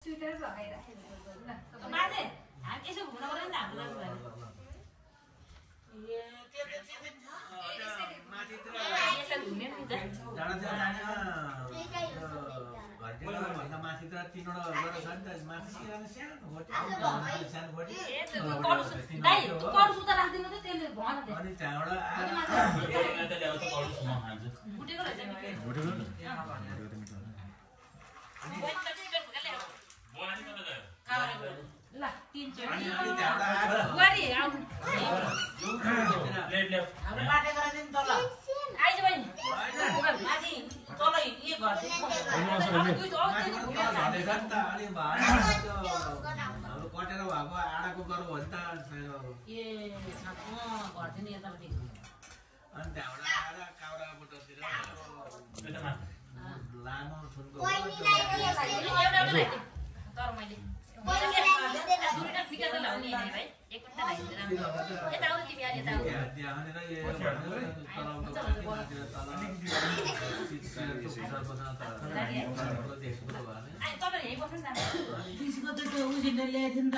sweater लगाइराखेको ल बाजे हामी यसो घुम्न पर्यो नि त हाम्रो लागि ल 3 चोटी बुहारी आऊ प्लेट ल्याऊ हाम्रो बाटे गराइदिनु त ल आइज बहिनी माथि तलै के गर्छ कटेर भएको आडाको गरौँ भने त ए घरतिर यतापट्टि अनि त्यहाँबाट आएर काउरा बोटतिर लामो थुनको तर मैले दुईटा फिका त लाउने हैन भाइ एक पत्ता लाइदिएर यता आउ तिमी अलि यता आउ तपाईहरु यही बस्नु न त्यसको त त्यो उसिने ल्याएको थियो नि त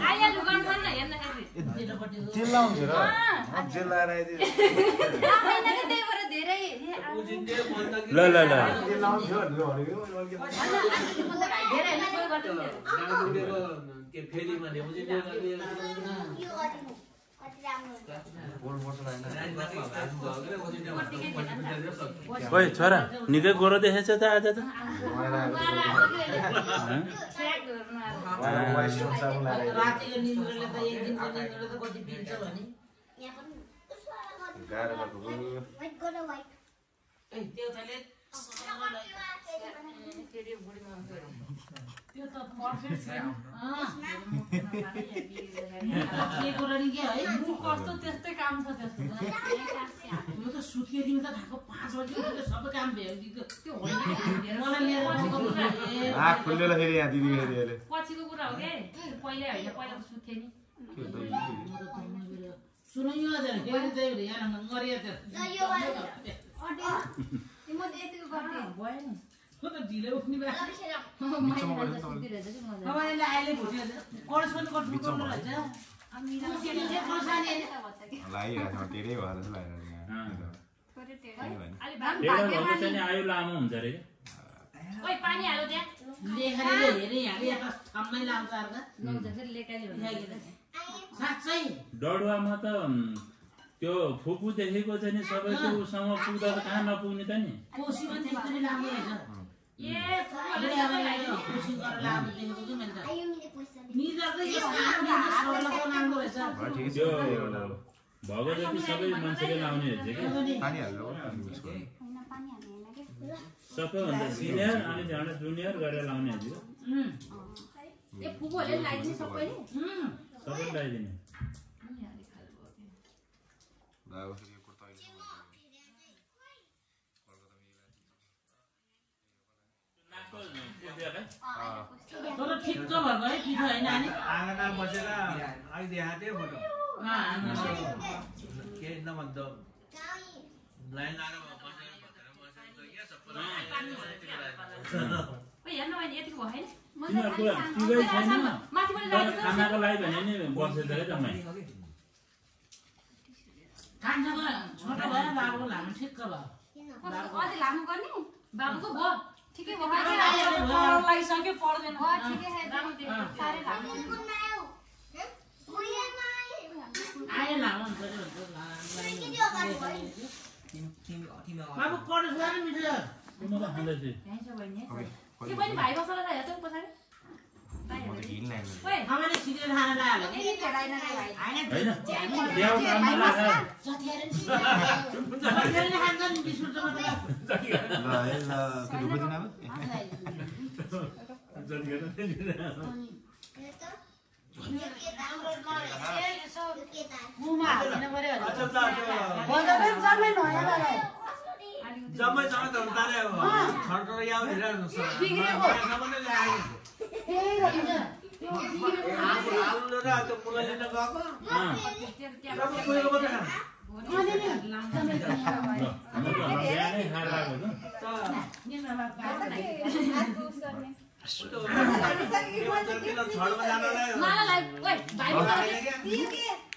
आइया लुगान भन्न हेर्न चिल्लाउँछ र चिल्लाएर आइदियो ल ल ल चिल्लाउँछ फेरिमा ओइ छोरा निकै गोरो देखेछ त आज त रातिको निन्द्राले त एक दिनको निन्द्राले त कति पिन्छ भने ए त्यो थले त्यो त पर्फेक्ट छैन के गर्ने के है कस्तो त्यस्तै काम छ त्यस्तो यो त सुत्के दिन त ढाको 5 बजे उठेर सबै काम भ्याउँदियो त्यो होइन मलाई लिएर आँख खुल्लेर फेरि यहाँ दिदी फेरि अहिले पछिको कुरा हो के पहिले हैन पहिला त सुत्थे नि सुन यो हजुर फेरि चाहिँ यहाँ गरिया त म त यतिको गर्थे भयो नि म त ढिलो उठ्ने भए मैले अहिले भुट्यो करस्पोन्ड गर्नु रहेछ लागिरहेको टेरै भएर जस्तो चाहिँ आयु लामो हुन्छ रे ओइ पानी हाल्यो त्यहाँ लेखेर हेरे यहाँ यहाँ ठाउँमै लाउँछ अर्का साँच्चै डडुवामा त त्यो फुपू देखेको चाहिँ नि सबै त्यो उसँग पुग्दा त कहाँ नपुग्ने त नि कोसी पनि त्यस्तै राम्रो रहेछ ए कोसी गरेर लामो देखेको कि मैले निजर त यो सरलको राम्रो रहेछ त्यो भएको जति सबै मान्छेले लाउने रहेछ कि पानी हाल्नु सबैभन्दा सिनियर अनि झन् जुनियर गरेर लाउने रहेछ ए फुपूहरुले लाइदिने सबैले सबैले लाइदिने तर ठिक छ भएको है कि होइन नानी आँगनमा बसेर अहिले हाते फोटो के नभन्दा लाइन लाएर हेर्नु भने यतिको भयो तिनीहरूको पुगै छैन खानाको लागि भने नि बसेछ है तपाईँ कान्छाको छोटो भयो बाबुको लामो ठिक्क भयो अझै लामो गर्ने बाबुको भयो ठिकै भयो लागिसक्यो पर्दैन ठिकै साह्रै लामो आयो लामो हुन्छ बाबु कलेज गएर मिठो म त खाँदैछु के पनि भाइ बसला छ हेर्छौ पछाडि ओइ हामीले सिधै खाना लाग्यो नि चढाइन रे भाइ हैन ल्याउ राम्रो लाग्छ जतिले खान्छ नि बिस्कुट त मात्र जम्मै जम्मै त उतारे छर्ट याउ हेरेर आलु र त्यो पुरा लिन गएको सबै पुगेको मात्रै खानु बिहानै खाएर गएको मालालाई ओइ भाइ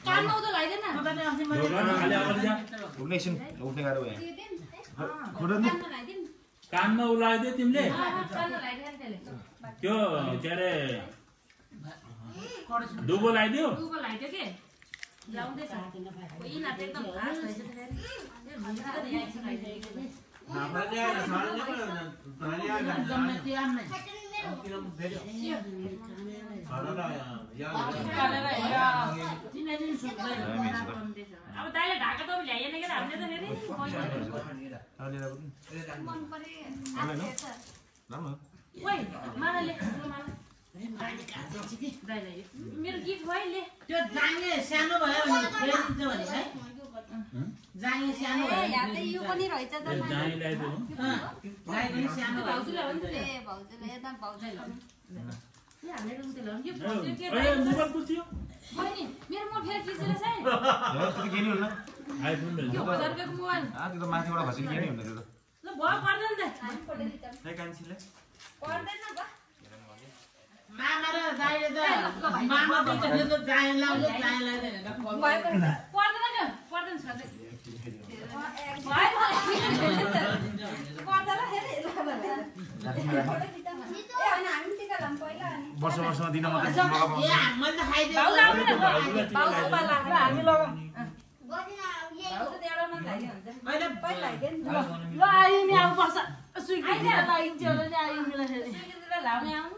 कानमा उतो लगाइदेन खाली अगाडि जा उठ्ने एकछिन उठ्ने गाह्रो भयो कानमा लगाइदिन कानमा उलाइदियो तिमीले कानमा लगाइदिन त्यसले त्यो के अरे दुबो लगाइदियो दुबो लगाइदियो के लाउँदैछ कोही नाते एकदम घाँस भइसक्यो अब दाइले ढाका त ल्याएन के हामीले त फेरि मन परे ओइ मालाले मेरो गीत भयो ले त्यो जाङ्गे सानो भयो भने फेरिन्छ भने है जाङ्गे सानो भयो यहाँ त यो पनि रहेछ त जाई ल्याइदियो जाङ्गे सानो भयो भाउजूले हो नि ए भाउजूले एकदम भाउजूले यो हालेर उते लाउँ यो भाउजू के ए मोबाइल पुछ्यो बहिनी मेरो मोबाइल फेरि खिचेर छ है त्यो के नि होला आइफोन रहेछ यो 1000 रुपैयाँको मोबाइल त्यो त माथिबाट खसेर के नि हुन्छ त्यो त ल भयो पर्दैन त है कान्छीले पर्दैन ब मामा र दाइले त मामा दुईटाले त जाङ लाउँछ जाङ लाउँदैन पर्दैन के पर्दैन छ वर्ष वर्षमा दिन मात्रै ए मैले त खाइदिए भाउजू आउनु न भाउजू बाला हामी लगाउँ भाउजू देडा मन लाग्यो हुन्छ अहिले पहिला लाग्दैन ल आयो नि आउनु पर्छ सुइकिन लागिन्छ होला नि आयो नि फेरि सुइकिन लाउने आउनु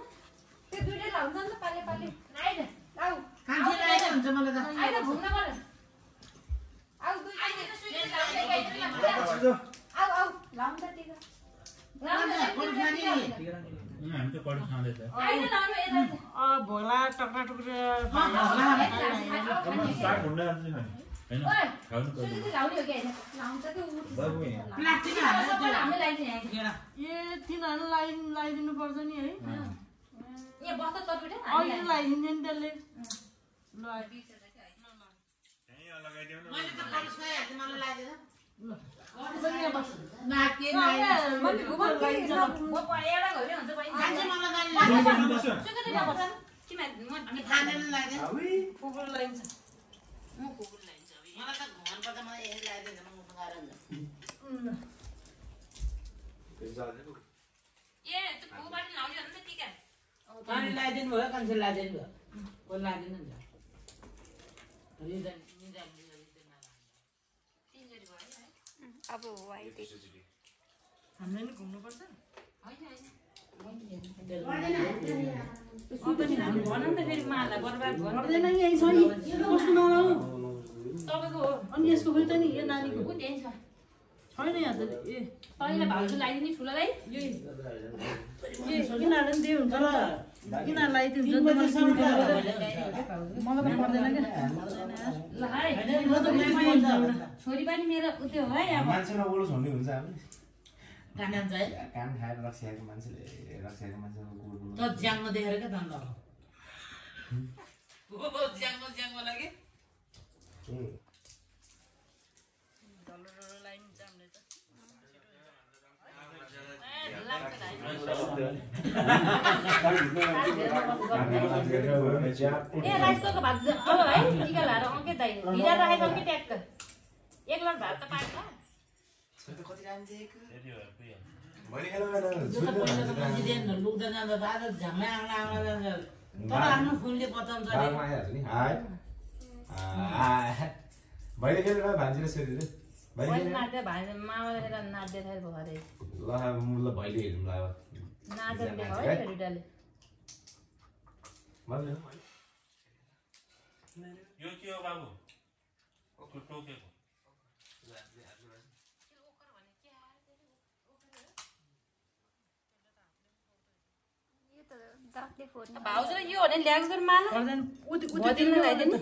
त्यो दुईटै लाउँछ नि त पाले पाले आइद आऊ कान्छी लाइदै हुन्छ मलाई त आइद घुम्न पर्यो आऊ दुईटै सुइकिन लाउने आऊ आऊ लाउँ त टिका हामी त कडी खाँदैछ आइद लाउनु यता अ भोला टक्रा टुक्रा हैन ओइ खाउनु पर्छ सुइकिन लाउने हो के हैन लाउँछ त्यो प्लास्टिक सबै हामीले लाइदिने ए तिनीहरू लाइदिनु पर्छ नि है यहाँ बस्दा चटुटे अहिले लाइदिन्छ नि त्यसले ल मैले त कलेज गइहाल्छु मलाई लाइदिन्छ नाके मम्मी घुमन लाइन्छ म एउटा घरे हुन्छ बहिनी कान्छी मलाई सुइकिन ल्याउँछ तिमीहरु म खाँदैन लाइदिन्छ कुकुर लाइन्छ म कुकुर लाइन्छ मलाई त घुमन पर्छ मलाई यही लाइदिन्छ म गाह्रो हुन्छ ए त्यो बुबाले लाउने हो नि त टिका पानी लाइदिनु भयो कान्छी लाइदिनु भयो को लाइदिनु हुन्छ अब वाइदे हामीले नि घुम्नुपर्छ भन नि त फेरि माला बर्बाद पर्दैन यही छ नि कस्तो नलाउ तपाईँको हो अनि यसको फेरि त नि यो नानीको ऊ त्यही छ छैन यहाँ त ए तैँले भाउजू लगाइदिने ठुलोलाई किनीहरू नि त्यही हुन्छ र किनीहरू लगाइदिन्छ मलाई पर्दैन क्या ल है छोरी पनि मेरो उत्यो है अब मान्छेमा बोलोस् भन्ने हुन्छ हामी कान जान्छ है कान खाएर रक्सिएको मान्छेले रक्सिएको मान्छेको गुड त ज्याङ्गो देखेर क्या दण्ड ज्याङ्गो लाग्यो ए राइसको भात अब है टिका लाएर अङ्के दाइ हिरा राखेको कि ट्याक्क एक लट भात त पाक्छ लुक्दा जाँदा बाजा झ्याम्मै आउँला जान्छ तर आफ्नो फुलले बचाउँछ अरे भैले खेलेर भान्जीले सोधेर मैले नाच्दै भाइ मामाले हेर नाच्दै थियो भरे ल भैले हेरौँ ल नाचेर देखाउ है फेरिटाले यो के हो बाबु टोकेको भाउजूले यो हो भने ल्याग गरेर मानु उतिन लगाइदिनु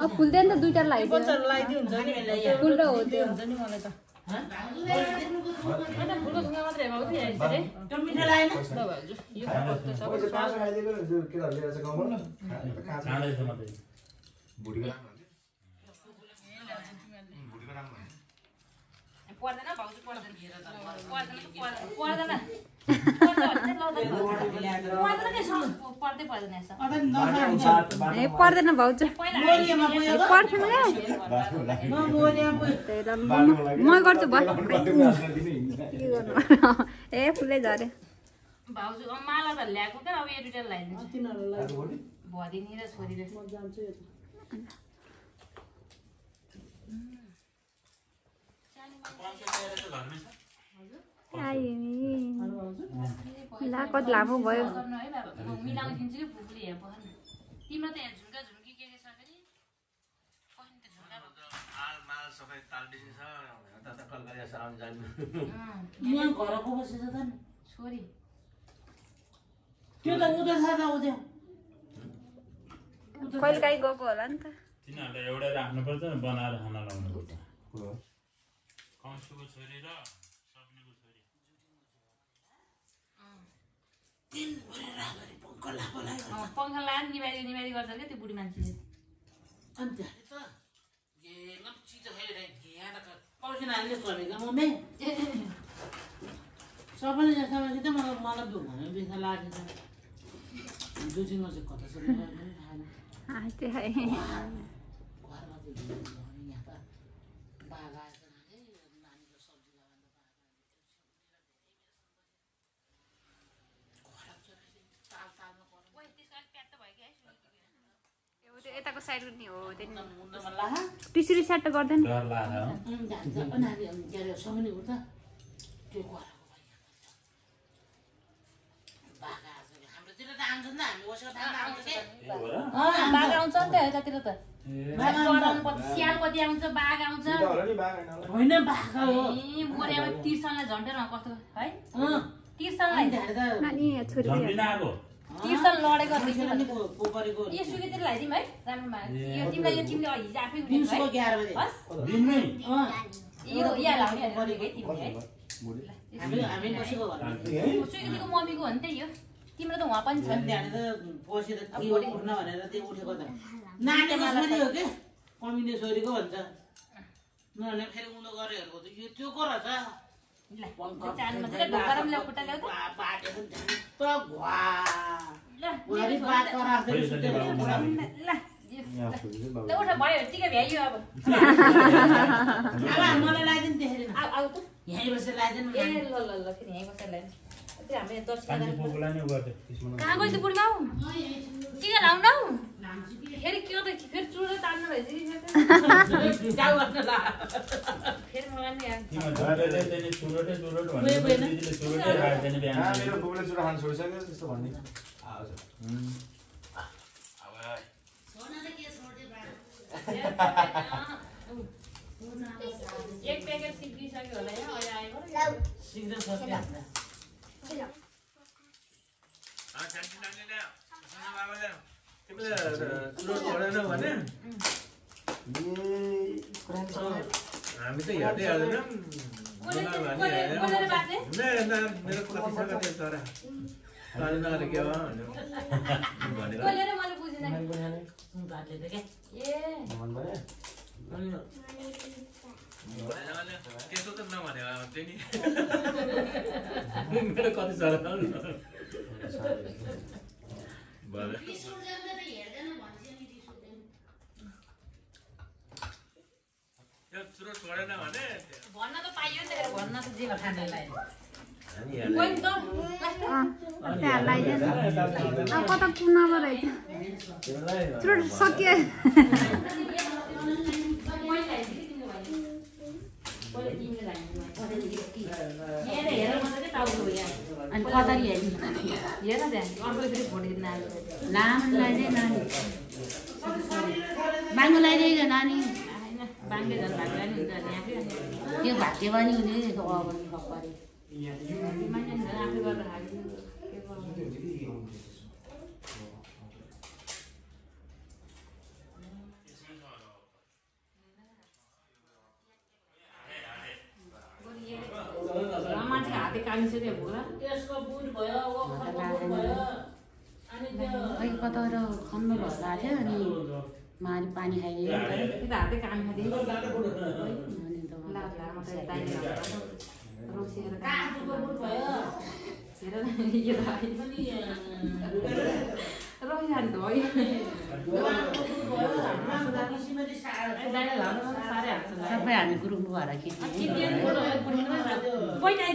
अब फुल्दैन त दुईटा लगाइदियो बच्चाहरू लगाइदियो हुन्छ नि फुल र हो त्यो हुन्छ नि मलाई त हैन फुलको ढुङ्गा मात्रै भाउजू यहाँ रे त्यो मिठो लागेन ल भाउजू यो कस्तो छ खाँदैछ मात्रै भुटीको राम्रो हुन्छ भुटीको राम्रो पर्दैन भाउजू पर्दैन ए पर्दैन भाउजू म गर्छु भयो के गर्नु ए फुलै झऱ्यो भाउजू माला त ल्याएको क्या अब यो दुईटा लगाइदिन्छु भदिनी र छोरीले ला कति लामो भयो मिलाउँदिन्छु कि फुपूले यहाँ पख तिम्रो त यहाँ झुम्का झुम्की के छ फेरि पहिला त झुम्का माल सबै तालबिसी छ त कलकत्ता साउन जानु यहाँ घर को बसेछ त नि छोरी त्यो त उता छ त उता कहिले काहीँ गएको होला नि त तिनीहरूलाई एउटा राख्नुपर्छ बनाएर खाना लाउनुपर्छ कंसुको छोरी र सपनीको छोरी पङ्खा लाएर निभाइदियो गर्छ क्या त्यो बुढी मान्छेले अनि त्यहाँ त चिज पौसिनाले छोडेको मम्मी सबैले जस्तो मलाई भने बेसा लागेको छ दुईजना चाहिँ कता छ हाँस्दै खाएँ घरमा चाहिँ यहाँ त बाघ आएछ नानीको सब्जी यताको साइड नि हो पिसुरी स्याट त गर्दैन डर लाग्यो सँगै उता त्यो बाघ आउँछ नि त यतातिर त स्याल कति आउँछ बाघ आउँछ होइन बाघ हो मोरेमा तिर्सनलाई झन्डेर कस्तो है तिर्सनलाई नानी छोरी तिर्सन लडेको यो सुकेतिर लगाइदिउँ है राम्रो यो तिमीलाई यो तिमीले हिजो आफै यो यहाँ लाउने तिमीले है सुकेतीको मम्मीको हो नि त यो तिम्रो त उहाँ पनि छ पसेर के उठ्न भनेर त्यो उठेको त नानीको छोरी हो के कमिने छोरीको भन्छ नभने फेरि उनीहरू गरेहरूको त यो त्यो को रहेछ भयो टिका भ्याइयो अब मलाई लगाइदिनु त्यसरी यहीँ बसेर लगाइदिनु ए ल ल ल फेरि यहीँ बसेर लगाइदिनु कहाँ गयो बुढीमा टिका लाउनु फेरि के त फेरि चुरो तान्नु भएछ फेरि एक प्याकेट सिक्किसक्यो होला यहाँ अहिले आएको हामी त हेर्दै हाल्दैनौँ मेरो कति छोरा नगरे के त्यस्तो त नभने नि मेरो कति छोरा चुरो छोडेन भने भन्न त पाइयो नि त भन्न त जे ठान्डैलाई कता कुनामा रहेछ चुरोट सकियो अनि कतारी हेर त्यहाँ अर्को फेरि फोटो लामो लगाइदिए नानी बाङ्गो लगाइदिएको नानी बाङ्गे झन् भाग्यो नि हुन्छ त्यो भाग्यो पनि हुने आफै गरेर खाइदिनु मान्छेको हाते कामिसक्यो भोला त्यसको बुट भयो ओखरको बुट भयो अनि त्यो कता खन्न भएर आएको थियो अनि मारी पानी खाइदियो हाते काम खाइदियो सबै हामी ग्रुप भएर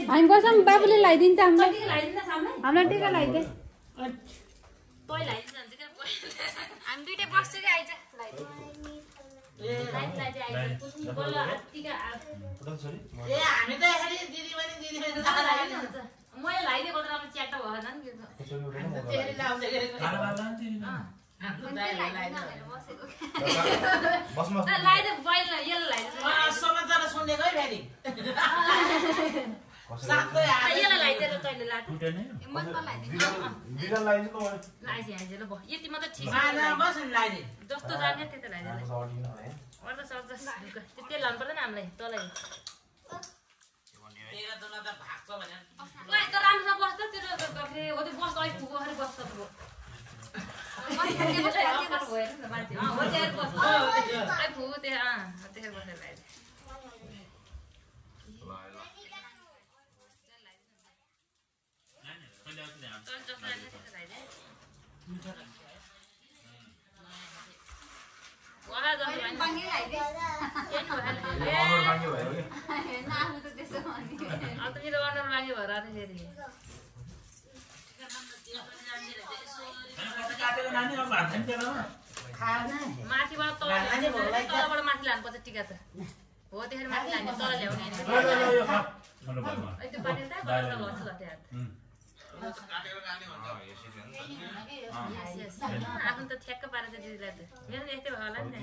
हामी बसौँ बाबुले लगाइदिन्छ हामीलाई हामीलाई टिका लगाइदे हामी दुइटै बस्छु कि आइज हामी त यसरी दिदी मैले लगाइदिएको त राम्रो च्याट्टा भएन नि त्यसरी लाउँदै गरेको लगाइदियो बैल यसले लगाइदियो समाचार सुनेको है फेरि साँच्चै यसलाई लगाइदिएर तैँले लाग्यो लगाइदियो ल भयो यति मात्रै ठिक जस्तो जाने त्यति लगाइदियो अर्ध सर्छ त्यति लानु पर्दैन हामीलाई तँलाई त राम्रोसँग बस्छ त्यो बस अलिक पुगो अलिक बस्छ पुगो माथिबाट तलबाट माथि लानुपर्छ टिका त हो त्यसरी माथि लाने तल ल्याउने आफ्नो त ठ्याक्क पारेछ दिदीलाई त मेरो यस्तै भयो होला नि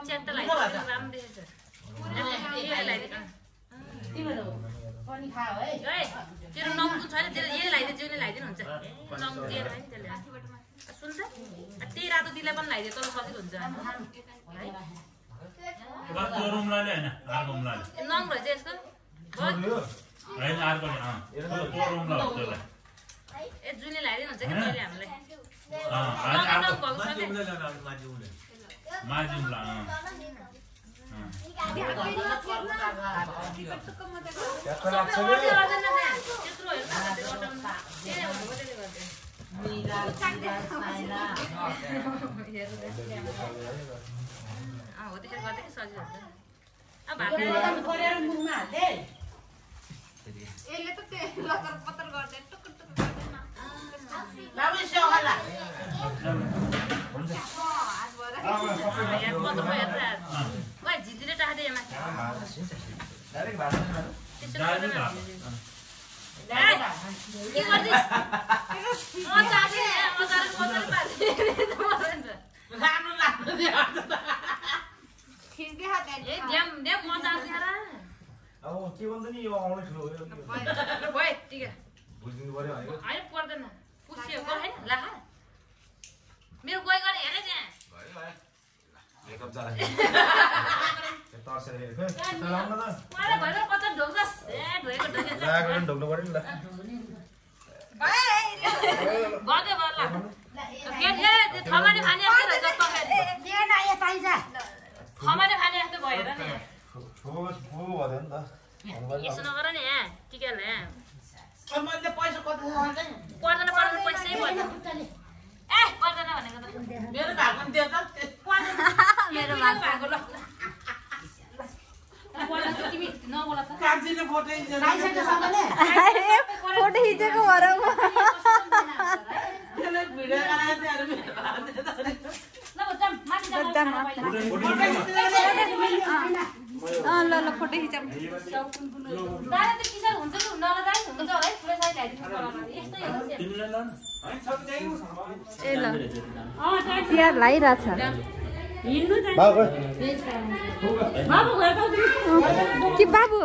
च्याट्टा लगाइदिएको राम्रो देखेछ तेरो नम्बु छैन तेरो यही लगाइदियो जिउले लगाइदिनु हुन्छ नम्बु दिएर है त्यसले सुन्छ त्यही रातो दिदीलाई पनि लगाइदियो तर सजिलो हुन्छ नङ रहेछ यसको ए जुनले लगाइदिनु हुन्छ कि तैँले हामीलाई झिझिले टाँदे पर्दैन पुस्यो होइन ला मेरो गइ गरे हेरे त्यहाँ यसो नगर नि यहाँ टिका मैले पैसा कति पर्दैन पर्दैन पैसै पर्दैन ए पर्दैन भनेको त मेरो भएको नि त्यो त मेरो भएको ल तिमी नबोला त कान्छीले फोटो फोटो खिचेको भएर भिडियो ल ल फोटो खिचाऊ दादा त किसान हुन्छ कि हुन्न होला दाइ हुन्छ होला है पुरै साइड ल्याइदिनु यस्तै हो ए ल तिहार लागिरहेछ हिँड्नु कि बाबु